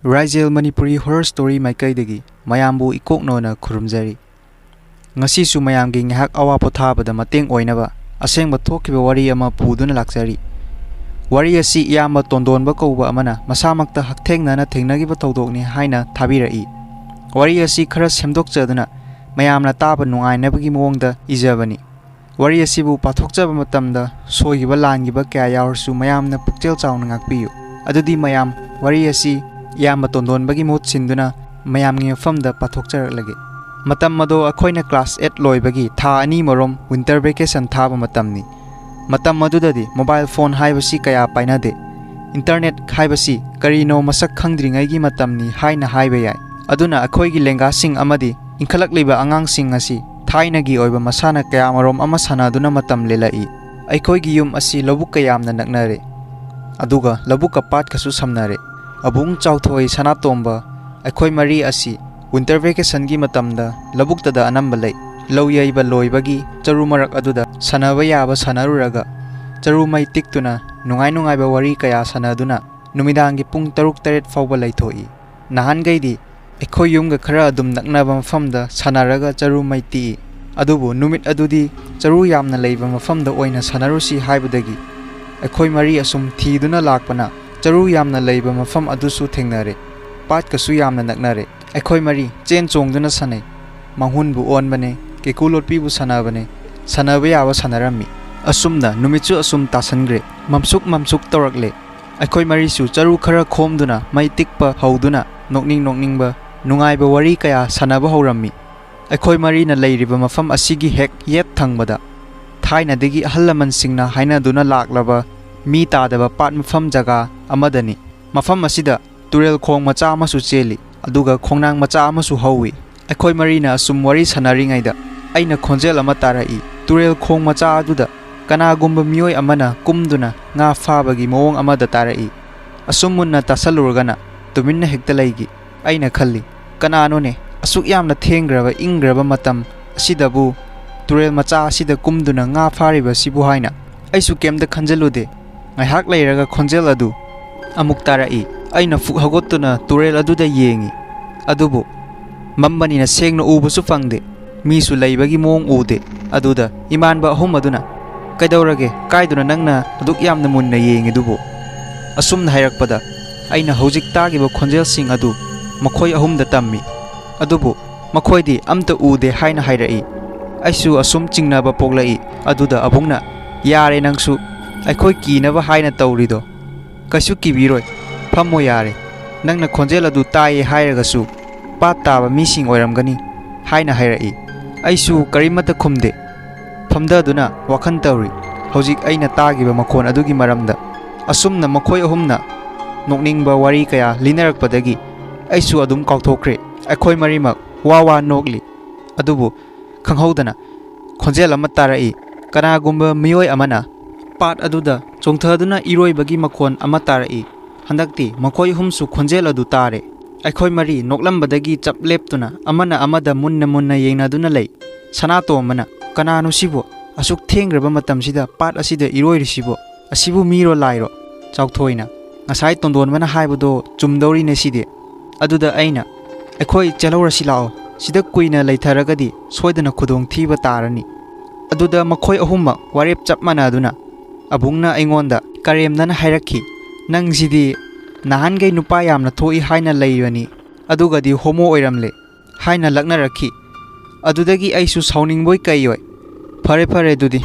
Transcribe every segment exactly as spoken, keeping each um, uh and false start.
ꯔꯥꯏꯖꯦꯜ Manipuri horror story ꯃꯥꯏꯀꯩꯗꯒꯤ ꯃꯌꯥꯝꯕꯨ ꯏꯀꯣꯛꯅꯧꯅ ꯈꯨꯔꯨꯝꯖꯔꯤ꯫ ꯉꯁꯤꯁꯨ ꯃꯌꯥꯝꯒꯤ ꯉꯥꯏꯍꯥꯛ ꯑꯋꯥ ꯄꯣꯊꯥꯕꯗ ꯃꯇꯦꯡ ꯑꯣꯏꯅꯕ ꯑꯁꯦꯡꯕ ꯊꯣꯛꯈꯤꯕ ꯋꯥꯔꯤ ꯑꯃ ꯄꯨꯗꯨꯅ ꯂꯥꯛꯆꯔꯤ꯫ ꯋꯥꯔꯤ ꯑꯁꯤ ꯏꯌꯥꯝꯕ ꯇꯣꯟꯗꯣꯟꯕ ꯀꯧꯕ ꯑꯃꯅ ꯃꯁꯥꯃꯛꯇ ꯍꯛꯊꯦꯡꯅꯅ ꯊꯦꯡꯅꯈꯤꯕ ꯊꯧꯗꯣꯛꯅꯤ ꯍꯥꯏꯅ ꯊꯥꯕꯤꯔꯛꯏ꯫ ꯋꯥꯔꯤ ꯑꯁꯤ ꯈꯔ ꯁꯦꯝꯗꯣꯛꯆꯗꯨꯅ ꯃꯌꯥꯝꯅ ꯇꯥꯕ ꯅꯨꯡꯉꯥꯏꯅꯕꯒꯤ ꯃꯑꯣꯡꯗ ꯏꯖꯕꯅꯤ꯫ ꯋꯥꯔꯤ ꯑꯁꯤꯕꯨ ꯄꯥꯊꯣꯛꯆꯕ ꯃꯇꯝꯗ ꯁꯣꯏꯈꯤꯕ ꯂꯥꯟꯈꯤꯕ ꯀꯌꯥ ꯌꯥꯎꯔꯁꯨ ꯃꯌꯥꯝꯅ ꯄꯨꯛꯆꯦꯜ ꯆꯥꯎꯅ ꯉꯥꯛꯄꯤꯌꯨ꯫ ꯑꯗꯨꯗꯤ ꯃꯌꯥꯝ, ꯋꯥꯔꯤ ꯑꯁꯤ ꯏꯌꯥꯝꯕ ꯇꯣꯟꯗꯣꯟꯕꯒꯤ ꯃꯍꯨꯠ ꯁꯤꯟꯗꯨꯅ ꯃꯌꯥꯝꯒꯤ ꯃꯐꯝꯗ ꯄꯥꯊꯣꯛꯆꯔꯛꯂꯒꯦ꯫ ꯃꯇꯝ ꯑꯗꯣ ꯑꯩꯈꯣꯏꯅ ꯀ꯭ꯂꯥꯁ ꯑꯩꯠ ꯂꯣꯏꯕꯒꯤ ꯊꯥ ꯑꯅꯤ ꯃꯔꯣꯝ ꯋꯤꯟꯇꯔ ꯚꯦꯀꯦꯁꯟ ꯊꯥꯕ ꯃꯇꯝꯅꯤ꯫ ꯃꯇꯝ ꯑꯗꯨꯗꯗꯤ ꯃꯣꯕꯥꯏꯜ ꯐꯣꯟ ꯍꯥꯏꯕꯁꯤ ꯀꯌꯥ ꯄꯥꯏꯅꯗꯦ꯫ ꯏꯟꯇꯔꯅꯦꯠ ꯍꯥꯏꯕꯁꯤ ꯀꯔꯤꯅꯣ ꯃꯁꯛ ꯈꯪꯗ꯭ꯔꯤꯉꯩꯒꯤ ꯃꯇꯝꯅꯤ ꯍꯥꯏꯅ ꯍꯥꯏꯕ ꯌꯥꯏ꯫ ꯑꯗꯨꯅ ꯑꯩꯈꯣꯏꯒꯤ ꯂꯦꯡꯒꯥꯁꯤꯡ ꯑꯃꯗꯤ ꯏꯟꯈꯠꯂꯛꯂꯤꯕ ꯑꯉꯥꯡꯁꯤꯡ ꯑꯁꯤ ꯊꯥꯏꯅꯒꯤ ꯑꯣꯏꯕ ꯃꯁꯥꯟꯅ ꯀꯌꯥꯃꯔꯣꯝ ꯑꯃ ꯁꯥꯟꯅꯗꯨꯅ ꯃꯇꯝ ꯂꯦꯜꯂꯛꯏ꯫ ꯑꯩꯈꯣꯏꯒꯤ ꯌꯨꯝ ꯑꯁꯤ ꯂꯧꯕꯨꯛꯀ ꯌꯥꯝꯅ ꯅꯛꯅꯔꯦ, ꯑꯗꯨꯒ ꯂꯧꯕꯨꯛꯀ ꯄꯥꯠꯀꯁꯨ ꯁꯝꯅꯔꯦ꯫ ꯑꯕꯨꯡ ꯆꯥꯎꯊꯣꯏ ꯁꯅꯥꯇꯣꯝꯕ, ꯑꯩꯈꯣꯏ ꯃꯔꯤ ꯑꯁꯤ ꯋꯤꯟꯇꯔ ꯚꯦꯀꯦꯁꯟꯒꯤ ꯃꯇꯝꯗ ꯂꯧꯕꯨꯛꯇꯗ ꯑꯅꯝꯕ ꯂꯩ꯫ ꯂꯧ ꯌꯩꯕ ꯂꯣꯏꯕꯒꯤ ꯆꯔꯨ ꯃꯔꯛ ꯑꯗꯨꯗ ꯁꯥꯟꯅꯕ ꯌꯥꯕ ꯁꯥꯟꯅꯔꯨꯔꯒ, ꯆꯔꯨ ꯃꯩ ꯇꯤꯛꯇꯨꯅ ꯅꯨꯡꯉꯥꯏ ꯅꯨꯡꯉꯥꯏꯕ ꯋꯥꯔꯤ ꯀꯌꯥ ꯁꯥꯟꯅꯗꯨꯅ ꯅꯨꯃꯤꯗꯥꯡꯒꯤ ꯄꯨꯡ ꯇꯔꯨꯛ ꯇꯔꯦꯠ ꯐꯥꯎꯕ ꯂꯩꯊꯣꯛꯏ꯫ ꯅꯍꯥꯟꯈꯩꯗꯤ ꯑꯩꯈꯣꯏ ꯌꯨꯝꯒ ꯈꯔ ꯑꯗꯨꯝ ꯅꯛꯅꯕ ꯃꯐꯝꯗ ꯁꯥꯟꯅꯔꯒ ꯆꯔꯨ ꯃꯩ ꯇꯤꯛꯏ꯫ ꯑꯗꯨꯕꯨ ꯅꯨꯃꯤꯠ ꯑꯗꯨꯗꯤ ꯆꯔꯨ ꯌꯥꯝꯅ ꯂꯩꯕ ꯃꯐꯝꯗ ꯑꯣꯏꯅ ꯁꯥꯟꯅꯔꯨꯁꯤ ꯍꯥꯏꯕꯗꯒꯤ ꯑꯩꯈꯣꯏ ꯃꯔꯤ ꯑꯁꯨꯝ ꯊꯤꯗꯨꯅ ꯂꯥꯛꯄꯅ ꯆꯔꯨ ꯌꯥꯝꯅ ꯂꯩꯕ ꯃꯐꯝ ꯑꯗꯨꯁꯨ ꯊꯦꯡꯅꯔꯦ꯫ ꯄꯥꯠꯀꯁꯨ ꯌꯥꯝꯅ ꯅꯛꯅꯔꯦ꯫ ꯑꯩꯈꯣꯏ ꯃꯔꯤ ꯆꯦꯟ ꯆꯣꯡꯗꯨꯅ ꯁꯥꯟꯅꯩ꯫ ꯃꯥꯡꯍꯨꯟꯕꯨ ꯑꯣꯟꯕꯅꯦ, ꯀꯦꯀꯨ ꯂꯣꯠꯄꯤꯕꯨ ꯁꯥꯟꯅꯕꯅꯦ, ꯁꯥꯟꯅꯕ ꯌꯥꯕ ꯁꯥꯟꯅꯔꯝꯃꯤ꯫ ꯑꯁꯨꯝꯅ ꯅꯨꯃꯤꯠꯁꯨ ꯑꯁꯨꯝ ꯇꯥꯁꯟꯈ꯭ꯔꯦ꯫ ꯃꯝꯁꯨꯛ ꯃꯝꯁꯨꯛ ꯇꯧꯔꯛꯂꯦ꯫ ꯑꯩꯈꯣꯏ ꯃꯔꯤꯁꯨ ꯆꯔꯨ ꯈꯔ ꯈꯣꯝꯗꯨꯅ ꯃꯩ ꯇꯤꯛꯄ ꯍꯧꯗꯨꯅ ꯅꯣꯛꯅꯤꯡ ꯅꯣꯛꯅꯤꯡꯕ ꯅꯨꯡꯉꯥꯏꯕ ꯋꯥꯔꯤ ꯀꯌꯥ ꯁꯥꯟꯅꯕ ꯍꯧꯔꯝꯃꯤ꯫ ꯑꯩꯈꯣꯏ ꯃꯔꯤꯅ ꯂꯩꯔꯤꯕ ꯃꯐꯝ ꯑꯁꯤꯒꯤ ꯍꯦꯛ ꯌꯦꯠ ꯊꯪꯕꯗ ꯊꯥꯏꯅꯗꯒꯤ ꯑꯍꯜ ꯂꯃꯟꯁꯤꯡꯅ ꯍꯥꯏꯅꯗꯨꯅ ꯂꯥꯛꯂꯕ ꯃꯤ ꯇꯥꯗꯕ ꯄꯥꯠ ꯃꯐꯝ ꯖꯒꯥ ꯑꯃꯗꯅꯤ꯫ ꯃꯐꯝ ꯑꯁꯤꯗ ꯇꯨꯔꯦꯜ ꯈꯣꯡ ꯃꯆꯥ ꯑꯃꯁꯨ ꯆꯦꯜꯂꯤ, ꯑꯗꯨꯒ ꯈꯣꯡꯅꯥꯡ ꯃꯆꯥ ꯑꯃꯁꯨ ꯍꯧꯏ꯫ ꯑꯩꯈꯣꯏ ꯃꯔꯤꯅ ꯑꯁꯨꯝ ꯋꯥꯔꯤ ꯁꯥꯟꯅꯔꯤꯉꯩꯗ ꯑꯩꯅ ꯈꯣꯟꯖꯦꯜ ꯑꯃ ꯇꯥꯔꯛꯏ꯫ ꯇꯨꯔꯦꯜ ꯈꯣꯡ ꯃꯆꯥ ꯑꯗꯨꯗ ꯀꯅꯥꯒꯨꯝꯕ ꯃꯤꯑꯣꯏ ꯑꯃꯅ ꯀꯨꯝꯗꯨꯅ ꯉꯥ ꯐꯥꯕꯒꯤ ꯃꯑꯣꯡ ꯑꯃꯗ ꯇꯥꯔꯛꯏ꯫ ꯑꯁꯨꯝ ꯃꯨꯟꯅ ꯇꯥꯁꯜꯂꯨꯔꯒꯅ ꯇꯨꯃꯤꯟꯅ ꯍꯦꯛꯇ ꯂꯩꯈꯤ꯫ ꯑꯩꯅ ꯈꯜꯂꯤ, "ꯀꯅꯥꯅꯣꯅꯦ ꯑꯁꯨꯛ ꯌꯥꯝꯅ ꯊꯦꯡꯈ꯭ꯔꯕ ꯏꯪꯈ꯭ꯔꯕ ꯃꯇꯝ ꯑꯁꯤꯗꯕꯨ ꯇꯨꯔꯦꯜ ꯃꯆꯥ ꯑꯁꯤꯗ ꯀꯨꯝꯗꯨꯅ ꯉꯥ ꯐꯥꯔꯤꯕꯁꯤꯕꯨ?" ꯍꯥꯏꯅ꯫ ꯑꯩꯁꯨ ꯀꯩꯝꯇ ꯈꯟꯖꯜꯂꯨꯗꯦ꯫ ꯉꯥꯏꯍꯥꯛ ꯂꯩꯔꯒ ꯈꯣꯟꯖꯦꯜ ꯑꯗꯨ ꯑꯃꯨꯛ ꯇꯥꯔꯛꯏ꯫ ꯑꯩꯅ ꯐꯨꯛ ꯍꯧꯒꯠꯇꯨꯅ ꯇꯨꯔꯦꯜ ꯑꯗꯨꯗ ꯌꯦꯡꯉꯤ, ꯑꯗꯨꯕꯨ ꯃꯝꯕꯅꯤꯅ ꯁꯦꯡꯅ ꯎꯕꯁꯨ ꯐꯪꯗꯦ꯫ ꯃꯤꯁꯨ ꯂꯩꯕꯒꯤ ꯃꯑꯣꯡ ꯎꯗꯦ꯫ ꯑꯗꯨꯗ ꯏꯃꯥꯟꯕ ꯑꯍꯨꯝ ꯑꯗꯨꯅ, "ꯀꯩꯗꯧꯔꯒꯦ? ꯀꯥꯏꯗꯅꯣ ꯅꯪꯅ ꯑꯗꯨꯛ ꯌꯥꯝꯅ ꯃꯨꯟꯅ ꯌꯦꯡꯉꯤꯗꯨꯕꯨ?" ꯑꯁꯨꯝꯅ ꯍꯥꯏꯔꯛꯄꯗ, ꯑꯩꯅ ꯍꯧꯖꯤꯛ ꯇꯥꯈꯤꯕ ꯈꯣꯟꯖꯦꯜꯁꯤꯡ ꯑꯗꯨ ꯃꯈꯣꯏ ꯑꯍꯨꯝꯗ ꯇꯝꯃꯤ꯫ ꯑꯗꯨꯕꯨ ꯃꯈꯣꯏꯗꯤ ꯑꯝꯇ ꯎꯗꯦ ꯍꯥꯏꯅ ꯍꯥꯏꯔꯛꯏ꯫ ꯑꯩꯁꯨ ꯑꯁꯨꯝ ꯆꯤꯡꯅꯕ ꯄꯣꯛꯂꯛꯏ꯫ ꯑꯗꯨꯗ ꯑꯕꯨꯡꯅ, "ꯌꯥꯔꯦ ꯅꯪꯁꯨ, ꯑꯩꯈꯣꯏ ꯀꯤꯅꯕ ꯍꯥꯏꯅ ꯇꯧꯔꯤꯗꯣ꯫ ꯀꯩꯁꯨ ꯀꯤꯕꯤꯔꯣꯏ, ꯐꯝꯃꯣ ꯌꯥꯔꯦ꯫ ꯅꯪꯅ ꯈꯣꯟꯖꯦꯜ ꯑꯗꯨ ꯇꯥꯏꯌꯦ ꯍꯥꯏꯔꯒꯁꯨ ꯄꯥꯠ ꯇꯥꯕ ꯃꯤꯁꯤꯡ ꯑꯣꯏꯔꯝꯒꯅꯤ" ꯍꯥꯏꯅ ꯍꯥꯏꯔꯛꯏ꯫ ꯑꯩꯁꯨ ꯀꯔꯤꯃꯠꯇ ꯈꯨꯝꯗꯦ꯫ ꯐꯝꯊꯗꯨꯅ ꯋꯥꯈꯜ ꯇꯧꯔꯤ꯫ ꯍꯧꯖꯤꯛ ꯑꯩꯅ ꯇꯥꯈꯤꯕ ꯃꯈꯣꯟ ꯑꯗꯨꯒꯤ ꯃꯔꯝꯗ꯫ ꯑꯁꯨꯝꯅ ꯃꯈꯣꯏ ꯑꯍꯨꯝꯅ ꯅꯣꯛꯅꯤꯡꯕ ꯋꯥꯔꯤ ꯀꯌꯥ ꯂꯤꯅꯔꯛꯄꯗꯒꯤ ꯑꯩꯁꯨ ꯑꯗꯨꯝ ꯀꯥꯎꯊꯣꯛꯈ꯭ꯔꯦ꯫ ꯑꯩꯈꯣꯏ ꯃꯔꯤꯃꯛ ꯋꯥ ꯋꯥ ꯅꯣꯛꯂꯤ꯫ ꯑꯗꯨꯕꯨ ꯈꯪꯍꯧꯗꯅ ꯈꯣꯟꯖꯦꯜ ꯑꯃ ꯇꯥꯔꯛꯏ꯫ ꯀꯅꯥꯒꯨꯝꯕ ꯃꯤꯑꯣꯏ ꯑꯃꯅ ꯄꯥꯠ ꯑꯗꯨꯗ ꯆꯣꯡꯊꯗꯨꯅ ꯏꯔꯣꯏꯕꯒꯤ ꯃꯈꯣꯟ ꯑꯃ ꯇꯥꯔꯛꯏ꯫ ꯍꯟꯗꯛꯇꯤ ꯃꯈꯣꯏ ꯑꯍꯨꯝꯁꯨ ꯈꯣꯟꯖꯦꯜ ꯑꯗꯨ ꯇꯥꯔꯦ꯫ ꯑꯩꯈꯣꯏ ꯃꯔꯤ ꯅꯣꯛꯂꯝꯕꯗꯒꯤ ꯆꯞ ꯂꯦꯞꯇꯨꯅ ꯑꯃꯅ ꯑꯃꯗ ꯃꯨꯟꯅ ꯃꯨꯟꯅ ꯌꯦꯡꯅꯗꯨꯅ ꯂꯩ꯫ ꯁꯅꯥꯇꯣꯝꯕꯅ, "ꯀꯅꯥꯅꯣ ꯁꯤꯕꯨ? ꯑꯁꯨꯛ ꯊꯦꯡꯈ꯭ꯔꯕ ꯃꯇꯝꯁꯤꯗ ꯄꯥꯠ ꯑꯁꯤꯗ ꯏꯔꯣꯏꯔꯤꯁꯤꯕꯨ? ꯑꯁꯤꯕꯨ ꯃꯤꯔꯣ ꯂꯥꯏꯔꯣ?" ꯆꯥꯎꯊꯣꯏꯅ, "ꯉꯁꯥꯏ ꯇꯣꯟꯗꯣꯟꯕꯅ ꯍꯥꯏꯕꯗꯣ ꯆꯨꯝꯗꯧꯔꯤꯅꯦ ꯁꯤꯗꯤ꯫ ꯑꯗꯨꯗ ꯑꯩꯅ, 'ꯑꯩꯈꯣꯏ ꯆꯦꯜꯍꯧꯔꯁꯤ ꯂꯥꯛꯑꯣ, ꯁꯤꯗ ꯀꯨꯏꯅ ꯂꯩꯊꯔꯒꯗꯤ ꯁꯣꯏꯗꯅ ꯈꯨꯗꯣꯡꯊꯤꯕ ꯇꯥꯔꯅꯤ.'" ꯑꯗꯨꯗ ꯃꯈꯣꯏ ꯑꯍꯨꯝꯃꯛ ꯋꯥꯔꯦꯞ ꯆꯞ ꯃꯥꯟꯅꯗꯨꯅ ꯑꯕꯨꯡꯅ ꯑꯩꯉꯣꯟꯗ ꯀꯔꯦꯝꯅꯅ ꯍꯥꯏꯔꯛꯈꯤ, "ꯅꯪꯁꯤꯗꯤ ꯅꯍꯥꯟꯈꯩ ꯅꯨꯄꯥ ꯌꯥꯝꯅ ꯊꯣꯛꯏ ꯍꯥꯏꯅ ꯂꯩꯕꯅꯤ, ꯑꯗꯨꯒꯗꯤ ꯍꯣꯃꯣ ꯑꯣꯏꯔꯝꯂꯦ" ꯍꯥꯏꯅ ꯂꯛꯅꯔꯛꯈꯤ꯫ ꯑꯗꯨꯗꯒꯤ ꯑꯩꯁꯨ ꯁꯥꯎꯅꯤꯡꯕꯣꯏ ꯀꯩꯑꯣꯏ, "ꯐꯔꯦ ꯐꯔꯦ, ꯑꯗꯨꯗꯤ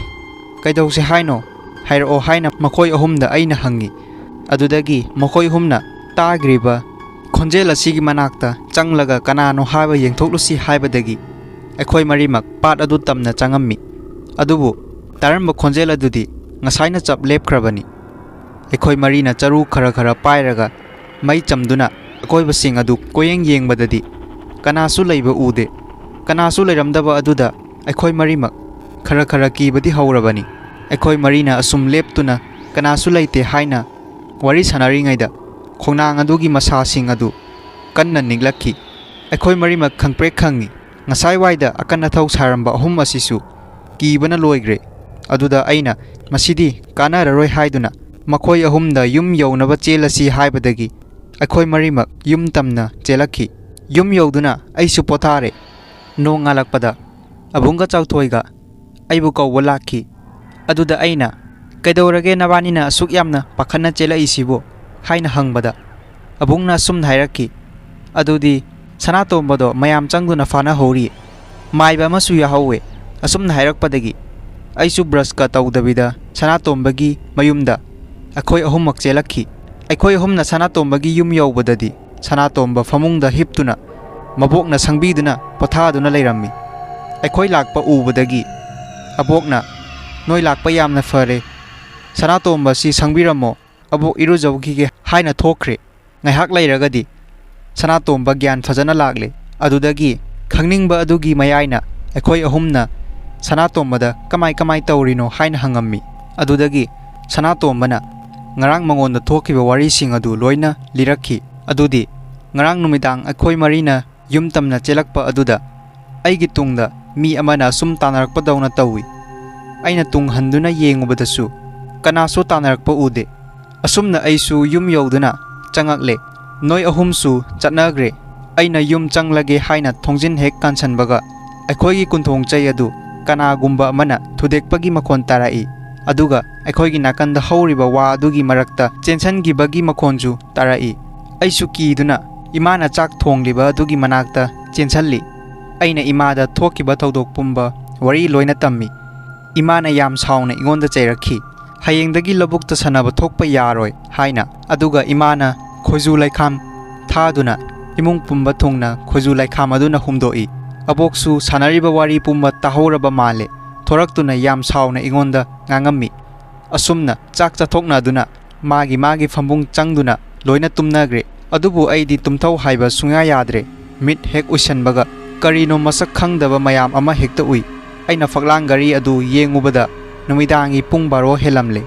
ꯀꯩꯗꯧꯁꯦ ꯍꯥꯏꯅꯣ? ꯍꯥꯏꯔꯛꯑꯣ" ꯍꯥꯏꯅ ꯃꯈꯣꯏ ꯑꯍꯨꯝꯗ ꯑꯩꯅ ꯍꯪꯉꯤ꯫ ꯑꯗꯨꯗꯒꯤ ꯃꯈꯣꯏ ꯑꯍꯨꯝꯅ ꯇꯥꯈ꯭ꯔꯤꯕ ꯈꯣꯟꯖꯦꯜ ꯑꯁꯤꯒꯤ ꯃꯅꯥꯛꯇ ꯆꯪꯂꯒ ꯀꯅꯥꯅꯣ ꯍꯥꯏꯕ ꯌꯦꯡꯊꯣꯛꯂꯨꯁꯤ ꯍꯥꯏꯕꯗꯒꯤ ꯑꯩꯈꯣꯏ ꯃꯔꯤꯃꯛ ꯄꯥꯠ ꯑꯗꯨ ꯇꯝꯅ ꯆꯪꯉꯝꯃꯤ꯫ ꯑꯗꯨꯕꯨ ꯇꯥꯔꯝꯕ ꯈꯣꯟꯖꯦꯜ ꯑꯗꯨꯗꯤ ꯉꯁꯥꯏꯅ ꯆꯞ ꯂꯦꯞꯈ꯭ꯔꯕꯅꯤ꯫ ꯑꯩꯈꯣꯏ ꯃꯔꯤꯅ ꯆꯔꯨ ꯈꯔ ꯈꯔ ꯄꯥꯏꯔꯒ ꯃꯩ ꯆꯝꯗꯨꯅ ꯑꯀꯣꯏꯕꯁꯤꯡ ꯑꯗꯨ ꯀꯣꯏꯌꯦꯡ ꯌꯦꯡꯕꯗꯗꯤ ꯀꯅꯥꯁꯨ ꯂꯩꯕ ꯎꯗꯦ꯫ ꯀꯅꯥꯁꯨ ꯂꯩꯔꯝꯗꯕ ꯑꯗꯨꯗ ꯑꯩꯈꯣꯏ ꯃꯔꯤꯃꯛ ꯈꯔ ꯈꯔ ꯀꯤꯕꯗꯤ ꯍꯧꯔꯕꯅꯤ꯫ ꯑꯩꯈꯣꯏ ꯃꯔꯤꯅ ꯑꯁꯨꯝ ꯂꯦꯞꯇꯨꯅ ꯀꯅꯥꯁꯨ ꯂꯩꯇꯦ ꯍꯥꯏꯅ ꯋꯥꯔꯤ ꯁꯥꯟꯅꯔꯤꯉꯩꯗ ꯈꯣꯡꯅꯥꯡ ꯑꯗꯨꯒꯤ ꯃꯁꯥꯁꯤꯡ ꯑꯗꯨ ꯀꯟꯅ ꯅꯤꯛꯂꯛꯈꯤ꯫ ꯑꯩꯈꯣꯏ ꯃꯔꯤꯃꯛ ꯈꯪꯄ꯭ꯔꯦꯛ ꯈꯪꯉꯤ꯫ ꯉꯁꯥꯏꯋꯥꯏꯗ ꯑꯀꯟ ꯑꯊꯧ ꯁꯥꯔꯝꯕ ꯑꯍꯨꯝ ꯑꯁꯤꯁꯨ ꯀꯤꯕꯅ ꯂꯣꯏꯈ꯭ꯔꯦ꯫ ꯑꯗꯨꯗ ꯑꯩꯅ, "ꯃꯁꯤꯗꯤ ꯀꯥꯟꯅꯔꯔꯣꯏ" ꯍꯥꯏꯗꯨꯅ ꯃꯈꯣꯏ ꯑꯍꯨꯝꯗ ꯌꯨꯝ ꯌꯧꯅꯕ ꯆꯦꯜꯂꯁꯤ ꯍꯥꯏꯕꯗꯒꯤ ꯑꯩꯈꯣꯏ ꯃꯔꯤꯃꯛ ꯌꯨꯝ ꯇꯝꯅ ꯆꯦꯜꯂꯛꯈꯤ꯫ ꯌꯨꯝ ꯌꯧꯗꯨꯅ ꯑꯩꯁꯨ ꯄꯣꯊꯥꯔꯦ꯫ ꯅꯣꯡ ꯉꯥꯜꯂꯛꯄꯗ ꯑꯕꯨꯡꯒ ꯆꯥꯎꯊꯣꯏꯒ ꯑꯩꯕꯨ ꯀꯧꯕ ꯂꯥꯛꯈꯤ꯫ ꯑꯗꯨꯗ ꯑꯩꯅ, "ꯀꯩꯗꯧꯔꯒꯦ ꯅꯕꯥꯅꯤꯅ ꯑꯁꯨꯛ ꯌꯥꯝꯅ ꯄꯥꯈꯠꯅ ꯆꯦꯜꯂꯛꯏꯁꯤꯕꯨ?" ꯍꯥꯏꯅ ꯍꯪꯕꯗ, ꯑꯕꯨꯡꯅ ꯑꯁꯨꯝꯅ ꯍꯥꯏꯔꯛꯈꯤ, "ꯑꯗꯨꯗꯤ ꯁꯅꯥꯇꯣꯝꯕꯗꯣ ꯃꯌꯥꯝ ꯆꯪꯗꯨꯅ ꯐꯥꯅꯍꯧꯔꯤ, ꯃꯥꯏꯕ ꯑꯃꯁꯨ ꯌꯥꯍꯧꯋꯦ"꯫ ꯑꯁꯨꯝꯅ ꯍꯥꯏꯔꯛꯄꯗꯒꯤ ꯑꯩꯁꯨ ꯕ꯭ꯔꯁꯀ ꯇꯧꯗꯕꯤꯗ ꯁꯅꯥꯇꯣꯝꯕꯒꯤ ꯃꯌꯨꯝꯗ ꯑꯩꯈꯣꯏ ꯑꯍꯨꯝꯃꯛ ꯆꯦꯜꯂꯛꯈꯤ꯫ ꯑꯩꯈꯣꯏ ꯑꯍꯨꯝꯅ ꯁꯅꯥꯇꯣꯝꯕꯒꯤ ꯌꯨꯝ ꯌꯧꯕꯗꯗꯤ ꯁꯅꯥꯇꯣꯝꯕ ꯐꯃꯨꯡꯗ ꯍꯤꯞꯇꯨꯅ ꯃꯕꯣꯛꯅ ꯁꯪꯕꯤꯗꯨꯅ ꯄꯣꯊꯥꯗꯨꯅ ꯂꯩꯔꯝꯃꯤ꯫ ꯑꯩꯈꯣꯏ ꯂꯥꯛꯄ ꯎꯕꯗꯒꯤ ꯑꯕꯣꯛꯅ, "ꯅꯣꯏ ꯂꯥꯛꯄ ꯌꯥꯝꯅ ꯐꯔꯦ꯫ ꯁꯅꯥꯇꯣꯝꯕꯁꯤ ꯁꯪꯕꯤꯔꯝꯃꯣ, ꯑꯕꯣꯛ ꯏꯔꯨꯖꯧꯈꯤꯒꯦ" ꯍꯥꯏꯅ ꯊꯣꯛꯈ꯭ꯔꯦ꯫ ꯉꯥꯏꯍꯥꯛ ꯂꯩꯔꯒꯗꯤ ꯁꯅꯥꯇꯣꯝꯕ ꯒ꯭ꯌꯥꯟ ꯐꯖꯅ ꯂꯥꯛꯂꯦ꯫ ꯑꯗꯨꯗꯒꯤ ꯈꯪꯅꯤꯡꯕ ꯑꯗꯨꯒꯤ ꯃꯌꯥꯏꯅ ꯑꯩꯈꯣꯏ ꯑꯍꯨꯝꯅ ꯁꯅꯥꯇꯣꯝꯕꯗ ꯀꯃꯥꯏ ꯀꯃꯥꯏ ꯇꯧꯔꯤꯅꯣ ꯍꯥꯏꯅ ꯍꯪꯉꯝꯃꯤ꯫ ꯑꯗꯨꯗꯒꯤ ꯁꯅꯥꯇꯣꯝꯕꯅ ꯉꯔꯥꯡ ꯃꯉꯣꯟꯗ ꯊꯣꯛꯈꯤꯕ ꯋꯥꯔꯤꯁꯤꯡ ꯑꯗꯨ ꯂꯣꯏꯅ ꯂꯤꯔꯛꯈꯤ꯫ ꯑꯗꯨꯗꯤ ꯉꯔꯥꯡ ꯅꯨꯃꯤꯗꯥꯡ ꯑꯩꯈꯣꯏ ꯃꯔꯤꯅ ꯌꯨꯝ ꯇꯝꯅ ꯆꯦꯜꯂꯛꯄ ꯑꯗꯨꯗ ꯑꯩꯒꯤ ꯇꯨꯡꯗ ꯃꯤ ꯑꯃꯅ ꯑꯁꯨꯝ ꯇꯥꯟꯅꯔꯛꯄꯗꯧꯅ ꯇꯧꯏ꯫ ꯑꯩꯅ ꯇꯨꯡ ꯍꯟꯗꯨꯅ ꯌꯦꯡꯉꯨꯕꯗꯁꯨ ꯀꯅꯥꯁꯨ ꯇꯥꯟꯅꯔꯛꯄ ꯎꯗꯦ꯫ ꯑꯁꯨꯝꯅ ꯑꯩꯁꯨ ꯌꯨꯝ ꯌꯧꯗꯨꯅ ꯆꯪꯉꯛꯂꯦ꯫ ꯅꯣꯏ ꯑꯍꯨꯝꯁꯨ ꯆꯠꯅꯈ꯭ꯔꯦ꯫ ꯑꯩꯅ ꯌꯨꯝ ꯆꯪꯂꯒꯦ ꯍꯥꯏꯅ ꯊꯣꯡꯖꯤꯟ ꯍꯦꯛ ꯀꯥꯟꯁꯟꯕꯒ ꯑꯩꯈꯣꯏꯒꯤ ꯀꯨꯟꯊꯣꯡ ꯆꯩ ꯑꯗꯨ ꯀꯅꯥꯒꯨꯝꯕ ꯑꯃꯅ ꯊꯨꯗꯦꯛꯄꯒꯤ ꯃꯈꯣꯟ ꯇꯥꯔꯛꯏ꯫ ꯑꯗꯨꯒ ꯑꯩꯈꯣꯏꯒꯤ ꯅꯥꯀꯟꯗ ꯍꯧꯔꯤꯕ ꯋꯥ ꯑꯗꯨꯒꯤ ꯃꯔꯛꯇ ꯆꯦꯟꯁꯟꯈꯤꯕꯒꯤ ꯃꯈꯣꯟꯁꯨ ꯇꯥꯔꯛꯏ꯫ ꯑꯩꯁꯨ ꯀꯤꯗꯨꯅ ꯏꯃꯥꯅ ꯆꯥꯛ ꯊꯣꯡꯂꯤꯕ ꯑꯗꯨꯒꯤ ꯃꯅꯥꯛꯇ ꯆꯦꯟꯁꯜꯂꯤ꯫ ꯑꯩꯅ ꯏꯃꯥꯗ ꯊꯣꯛꯈꯤꯕ ꯊꯧꯗꯣꯛ ꯄꯨꯝꯕ ꯋꯥꯔꯤ ꯂꯣꯏꯅ ꯇꯝꯃꯤ꯫ ꯏꯃꯥꯅ ꯌꯥꯝ ꯁꯥꯎꯅ ꯑꯩꯉꯣꯟꯗ ꯆꯩꯔꯛꯈꯤ꯫ "ꯍꯌꯦꯡꯗꯒꯤ ꯂꯧꯕꯨꯛꯇ ꯁꯥꯟꯅꯕ ꯊꯣꯛꯄ ꯌꯥꯔꯣꯏ" ꯍꯥꯏꯅ꯫ ꯑꯗꯨꯒ ꯏꯃꯥꯅ ꯈꯣꯏꯖꯨ ꯂꯩꯈꯥꯝ ꯊꯥꯗꯨꯅ ꯏꯃꯨꯡ ꯄꯨꯝꯕ ꯊꯨꯡꯅ ꯈꯣꯏꯖꯨ ꯂꯩꯈꯥꯝ ꯑꯗꯨꯅ ꯍꯨꯝꯗꯣꯛꯏ꯫ ꯑꯕꯣꯛꯁꯨ ꯁꯥꯟꯅꯔꯤꯕ ꯋꯥꯔꯤ ꯄꯨꯝꯕ ꯇꯥꯍꯧꯔꯕ ꯃꯥꯜꯂꯦ꯫ ꯊꯣꯔꯛꯇꯨꯅ ꯌꯥꯝ ꯁꯥꯎꯅ ꯑꯩꯉꯣꯟꯗ ꯉꯥꯡꯉꯝꯃꯤ꯫ ꯑꯁꯨꯝꯅ ꯆꯥꯛ ꯆꯥꯊꯣꯛꯅꯗꯨꯅ ꯃꯥꯒꯤ ꯃꯥꯒꯤ ꯐꯝꯕꯨꯡ ꯆꯪꯗꯨꯅ ꯂꯣꯏꯅ ꯇꯨꯝꯅꯈ꯭ꯔꯦ꯫ ꯑꯗꯨꯕꯨ ꯑꯩꯗꯤ ꯇꯨꯝꯊꯧ ꯍꯥꯏꯕ ꯁꯨꯡꯌꯥ ꯌꯥꯗ꯭ꯔꯦ꯫ ꯃꯤꯠ ꯍꯦꯛ ꯎꯏꯁꯟꯕꯒ ꯀꯔꯤꯅꯣ ꯃꯁꯛ ꯈꯪꯗꯕ ꯃꯌꯥꯝ ꯑꯃ ꯍꯦꯛꯇ ꯎꯏ꯫ ꯑꯩꯅ ꯐꯛꯂꯥꯡ ꯘꯔꯤ ꯑꯗꯨ ꯌꯦꯡꯉꯨꯕꯗ ꯅꯨꯃꯤꯗꯥꯡꯒꯤ ꯄꯨꯡ ꯕꯥꯔꯣ ꯍꯦꯜꯂꯝꯂꯦ꯫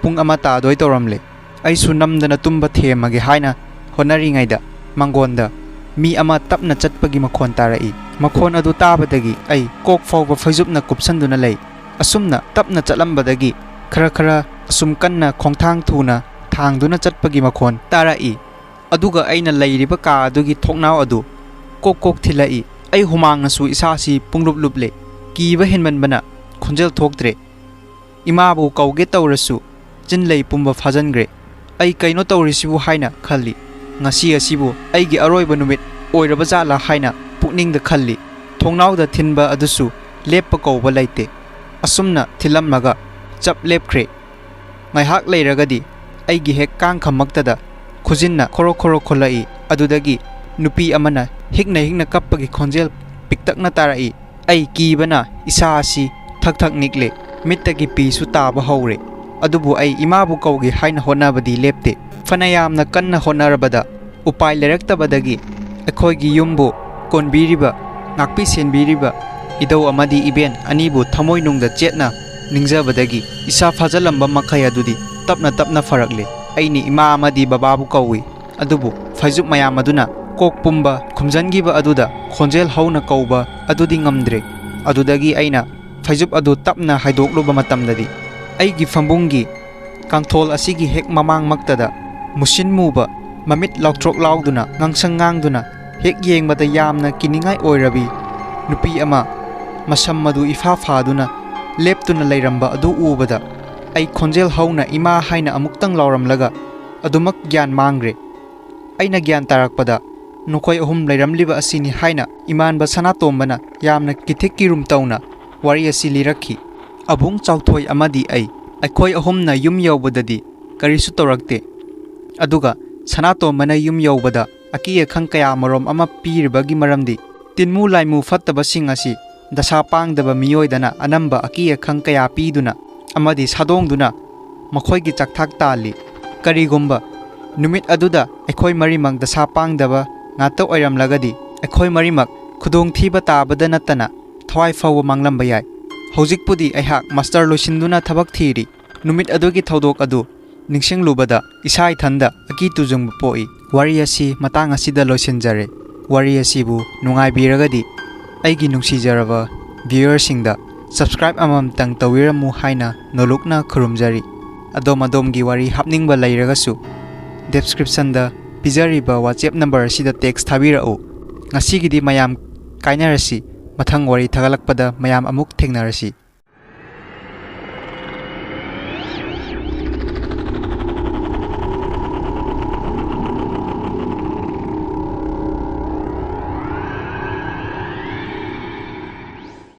ꯄꯨꯡ ꯑꯃ ꯇꯥꯗꯣꯏ ꯇꯧꯔꯝꯂꯦ꯫ ꯑꯩꯁꯨ ꯅꯝꯗꯅ ꯇꯨꯝꯕ ꯊꯦꯝꯃꯒꯦ ꯍꯥꯏꯅ ꯍꯣꯠꯅꯔꯤꯉꯩꯗ ꯃꯥꯡꯒꯣꯟꯗ ꯃꯤ ꯑꯃ ꯇꯞꯅ ꯆꯠꯄꯒꯤ ꯃꯈꯣꯟ ꯇꯥꯔꯛꯏ꯫ ꯃꯈꯣꯟ ꯑꯗꯨ ꯇꯥꯕꯗꯒꯤ ꯑꯩ ꯀꯣꯛ ꯐꯥꯎꯕ ꯐꯩꯖꯨꯞꯅ ꯀꯨꯞꯁꯟꯗꯨꯅ ꯂꯩ꯫ ꯑꯁꯨꯝꯅ ꯇꯞꯅ ꯆꯠꯂꯝꯕꯗꯒꯤ ꯈꯔ ꯈꯔ ꯑꯁꯨꯝ ꯀꯟꯅ ꯈꯣꯡꯊꯥꯡ ꯊꯨꯅ ꯊꯥꯡꯗꯨꯅ ꯆꯠꯄꯒꯤ ꯃꯈꯣꯟ ꯇꯥꯔꯛꯏ꯫ ꯑꯗꯨꯒ ꯑꯩꯅ ꯂꯩꯔꯤꯕ ꯀꯥ ꯑꯗꯨꯒꯤ ꯊꯣꯡꯅꯥꯎ ꯑꯗꯨ ꯀꯣꯛ ꯀꯣꯛ ꯊꯤꯜꯂꯛꯏ꯫ ꯑꯩ ꯍꯨꯃꯥꯡꯅꯁꯨ ꯏꯁꯥꯁꯤ ꯄꯨꯡꯂꯨꯞ ꯂꯨꯞꯂꯦ꯫ ꯀꯤꯕ ꯍꯦꯟꯃꯟꯕꯅ ꯈꯣꯟꯖꯦꯜ ꯊꯣꯛꯇ꯭ꯔꯦ꯫ ꯏꯃꯥꯕꯨ ꯀꯧꯒꯦ ꯇꯧꯔꯁꯨ ꯆꯤꯟ ꯂꯩ ꯄꯨꯝꯕ ꯐꯥꯖꯤꯟꯈ꯭ꯔꯦ꯫ ꯑꯩ ꯀꯩꯅꯣ ꯇꯧꯔꯤꯁꯤꯕꯨ ꯍꯥꯏꯅ ꯈꯜꯂꯤ꯫ ꯉꯁꯤ ꯑꯁꯤꯕꯨ ꯑꯩꯒꯤ ꯑꯔꯣꯏꯕ ꯅꯨꯃꯤꯠ ꯑꯣꯏꯔꯕ ꯖꯥꯠꯂꯥ ꯍꯥꯏꯅ ꯄꯨꯛꯅꯤꯡꯗ ꯈꯜꯂꯤ꯫ ꯊꯣꯡꯅꯥꯎꯗ ꯊꯤꯟꯕ ꯑꯗꯨꯁꯨ ꯂꯦꯞꯄ ꯀꯧꯕ ꯂꯩꯇꯦ꯫ ꯑꯁꯨꯝꯅ ꯊꯤꯜꯂꯝꯂꯒ ꯆꯞ ꯂꯦꯞꯈ꯭ꯔꯦ꯫ ꯉꯥꯏꯍꯥꯛ ꯂꯩꯔꯒꯗꯤ ꯑꯩꯒꯤ ꯍꯦꯛ ꯀꯥꯡꯈꯝꯃꯛꯇꯗ ꯈꯨꯖꯤꯟꯅ ꯈꯣꯔꯣ ꯈꯣꯔꯣ ꯈꯣꯜꯂꯛꯏ꯫ ꯑꯗꯨꯗꯒꯤ ꯅꯨꯄꯤ ꯑꯃꯅ ꯍꯤꯛꯅ ꯍꯤꯛꯅ ꯀꯞꯄꯒꯤ ꯈꯣꯟꯖꯦꯜ ꯄꯤꯛꯇꯛꯅ ꯇꯥꯔꯛꯏ꯫ ꯑꯩ ꯀꯤꯕꯅ ꯏꯁꯥ ꯑꯁꯤ ꯊꯛ ꯊꯛ ꯅꯤꯛꯂꯦ꯫ ꯃꯤꯠꯇꯒꯤ ꯄꯤꯁꯨ ꯇꯥꯕ ꯍꯧꯔꯦ꯫ ꯑꯗꯨꯕꯨ ꯑꯩ ꯏꯃꯥꯕꯨ ꯀꯧꯒꯦ ꯍꯥꯏꯅ ꯍꯣꯠꯅꯕꯗꯤ ꯂꯦꯞꯇꯦ꯫ ꯐꯅ ꯌꯥꯝꯅ ꯀꯟꯅ ꯍꯣꯠꯅꯔꯕꯗ ꯎꯄꯥꯏ ꯂꯩꯔꯛꯇꯕꯗꯒꯤ ꯑꯩꯈꯣꯏꯒꯤ ꯌꯨꯝꯕꯨ ꯀꯣꯟꯕꯤꯔꯤꯕ, ꯉꯥꯛꯄꯤ ꯁꯦꯟꯕꯤꯔꯤꯕ ꯏꯙꯧ ꯑꯃꯗꯤ ꯏꯕꯦꯟ ꯑꯅꯤꯕꯨ ꯊꯃꯣꯏꯅꯨꯡꯗ ꯆꯦꯠꯅ ꯅꯤꯡꯖꯕꯗꯒꯤ ꯏꯁꯥ ꯐꯥꯖꯜꯂꯝꯕ ꯃꯈꯩ ꯑꯗꯨꯗꯤ ꯇꯞꯅ ꯇꯞꯅ ꯐꯔꯛꯂꯦ꯫ ꯑꯩꯅ ꯏꯃꯥ ꯑꯃꯗꯤ ꯕꯕꯥꯕꯨ ꯀꯧꯏ꯫ ꯑꯗꯨꯕꯨ ꯐꯩꯖꯨꯞ ꯃꯌꯥꯝ ꯑꯗꯨꯅ ꯀꯣꯛ ꯄꯨꯝꯕ ꯈꯨꯝꯖꯤꯟꯈꯤꯕ ꯑꯗꯨꯗ ꯈꯣꯟꯖꯦꯜ ꯍꯧꯅ ꯀꯧꯕ ꯑꯗꯨꯗꯤ ꯉꯝꯗ꯭ꯔꯦ꯫ ꯑꯗꯨꯗꯒꯤ ꯑꯩꯅ ꯐꯩꯖꯨꯞ ꯑꯗꯨ ꯇꯞꯅ ꯍꯥꯏꯗꯣꯛꯂꯨꯕ ꯃꯇꯝꯗꯗꯤ ꯑꯩꯒꯤ ꯐꯃꯨꯡꯒꯤ ꯀꯥꯡꯊꯣꯜ ꯑꯁꯤꯒꯤ ꯍꯦꯛ ꯃꯃꯥꯡꯃꯛꯇꯗ ꯃꯨꯁꯤꯟ ꯃꯨꯕ, ꯃꯃꯤꯠ ꯂꯥꯎꯊ꯭ꯔꯣꯛ ꯂꯥꯎꯗꯨꯅ, ꯉꯥꯡꯁꯪ ꯉꯥꯡꯗꯨꯅ, ꯍꯦꯛ ꯌꯦꯡꯕꯗ ꯌꯥꯝꯅ ꯀꯤꯅꯤꯡꯉꯥꯏ ꯑꯣꯏꯔꯕꯤ ꯅꯨꯄꯤ ꯑꯃ, ꯃꯁꯝ ꯃꯗꯨ ꯏꯐꯥ ꯐꯥꯗꯨꯅ ꯂꯦꯞꯇꯨꯅ ꯂꯩꯔꯝꯕ ꯑꯗꯨ ꯎꯕꯗ, ꯑꯩ ꯈꯣꯟꯖꯦꯜ ꯍꯧꯅ "ꯏꯃꯥ" ꯍꯥꯏꯅ ꯑꯃꯨꯛꯇꯪ ꯂꯥꯎꯔꯝꯂꯒ ꯑꯗꯨꯃꯛ ꯒ꯭ꯌꯥꯟ ꯃꯥꯡꯈ꯭ꯔꯦ꯫ ꯑꯩꯅ ꯒ꯭ꯌꯥꯟ ꯇꯥꯔꯛꯄꯗ, ꯅꯈꯣꯏ ꯑꯍꯨꯝ ꯂꯩꯔꯝꯂꯤꯕ ꯑꯁꯤꯅꯤ ꯍꯥꯏꯅ ꯏꯃꯥꯟꯕ ꯁꯅꯥꯇꯣꯝꯕꯅ ꯌꯥꯝꯅ ꯀꯤꯊꯤꯛ ꯀꯤꯔꯨꯝ ꯇꯧꯅ ꯋꯥꯔꯤ ꯑꯁꯤ ꯂꯤꯔꯛꯈꯤ꯫ ꯑꯕꯨꯡ ꯆꯥꯎꯊꯣꯏ ꯑꯃꯗꯤ ꯑꯩ, ꯑꯩꯈꯣꯏ ꯑꯍꯨꯝꯅ ꯌꯨꯝ ꯌꯧꯕꯗꯗꯤ ꯀꯔꯤꯁꯨ ꯇꯧꯔꯛꯇꯦ꯫ ꯑꯗꯨꯒ ꯁꯅꯥꯇꯣꯝꯕꯅ ꯌꯨꯝ ꯌꯧꯕꯗ ꯑꯀꯤ ꯑꯈꯪ ꯀꯌꯥ ꯃꯔꯣꯝ ꯑꯃ ꯄꯤꯔꯤꯕꯒꯤ ꯃꯔꯝꯗꯤ, ꯇꯤꯟꯃꯨ ꯂꯥꯏꯃꯨ ꯐꯠꯇꯕꯁꯤꯡ ꯑꯁꯤ ꯗꯁꯥ ꯄꯥꯡꯗꯕ ꯃꯤꯑꯣꯏꯗꯅ ꯑꯅꯝꯕ ꯑꯀꯤ ꯑꯈꯪ ꯀꯌꯥ ꯄꯤꯗꯨꯅ ꯑꯃꯗꯤ ꯁꯥꯗꯣꯡꯗꯨꯅ ꯃꯈꯣꯏꯒꯤ ꯆꯥꯛꯊꯥꯛ ꯇꯥꯜꯂꯤ꯫ ꯀꯔꯤꯒꯨꯝꯕ ꯅꯨꯃꯤꯠ ꯑꯗꯨꯗ ꯑꯩꯈꯣꯏ ꯃꯔꯤꯃꯛ ꯗꯁꯥ ꯄꯥꯡꯗꯕ ꯉꯥꯛꯇ ꯑꯣꯏꯔꯝꯂꯒꯗꯤ, ꯑꯩꯈꯣꯏ ꯃꯔꯤꯃꯛ ꯈꯨꯗꯣꯡꯊꯤꯕ ꯇꯥꯕꯗ ꯅꯠꯇꯅ ꯊꯋꯥꯏ ꯐꯥꯎꯕ ꯃꯥꯡꯂꯝꯕ ꯌꯥꯏ꯫ ꯍꯧꯖꯤꯛꯄꯨꯗꯤ ꯑꯩꯍꯥꯛ ꯃꯥꯁꯇꯔ ꯂꯣꯏꯁꯤꯟꯗꯨꯅ ꯊꯕꯛ ꯊꯤꯔꯤ꯫ ꯅꯨꯃꯤꯠ ꯑꯗꯨꯒꯤ ꯊꯧꯗꯣꯛ ꯑꯗꯨ ꯅꯤꯡꯁꯤꯡꯂꯨꯕꯗ ꯏꯁꯥ ꯏꯊꯟꯗ ꯑꯀꯤ ꯇꯨꯖꯨꯡꯕ ꯄꯣꯛꯏ꯫ ꯋꯥꯔꯤ ꯑꯁꯤ ꯃꯇꯥꯡ ꯑꯁꯤꯗ ꯂꯣꯏꯁꯤꯟꯖꯔꯦ꯫ ꯋꯥꯔꯤ ꯑꯁꯤꯕꯨ ꯅꯨꯡꯉꯥꯏꯕꯤꯔꯒꯗꯤ ꯑꯩꯒꯤ ꯅꯨꯡꯁꯤꯖꯔꯕ viewerꯁꯤꯡꯗ subscribe ꯑꯃꯃꯝꯇꯪ ꯇꯧꯕꯤꯔꯝꯃꯨ ꯍꯥꯏꯅ ꯅꯣꯂꯨꯛꯅ ꯈꯨꯔꯨꯝꯖꯔꯤ꯫ ꯑꯗꯣꯝ ꯑꯗꯣꯝꯒꯤ ꯋꯥꯔꯤ ꯍꯥꯞꯅꯤꯡꯕ ꯂꯩꯔꯒꯁꯨ descriptionꯗ ꯄꯤꯖꯔꯤꯕ WhatsApp number ꯑꯁꯤꯗ text ꯊꯥꯕꯤꯔꯛꯎ꯫ ꯉꯁꯤꯒꯤꯗꯤ ꯃꯌꯥꯝ ꯀꯥꯏꯅꯔꯁꯤ꯫ ꯃꯊꯪ ꯋꯥꯔꯤ ꯊꯥꯒꯠꯂꯛꯄꯗ ꯃꯌꯥꯝ ꯑꯃꯨꯛ ꯊꯦꯡꯅꯔꯁꯤ꯫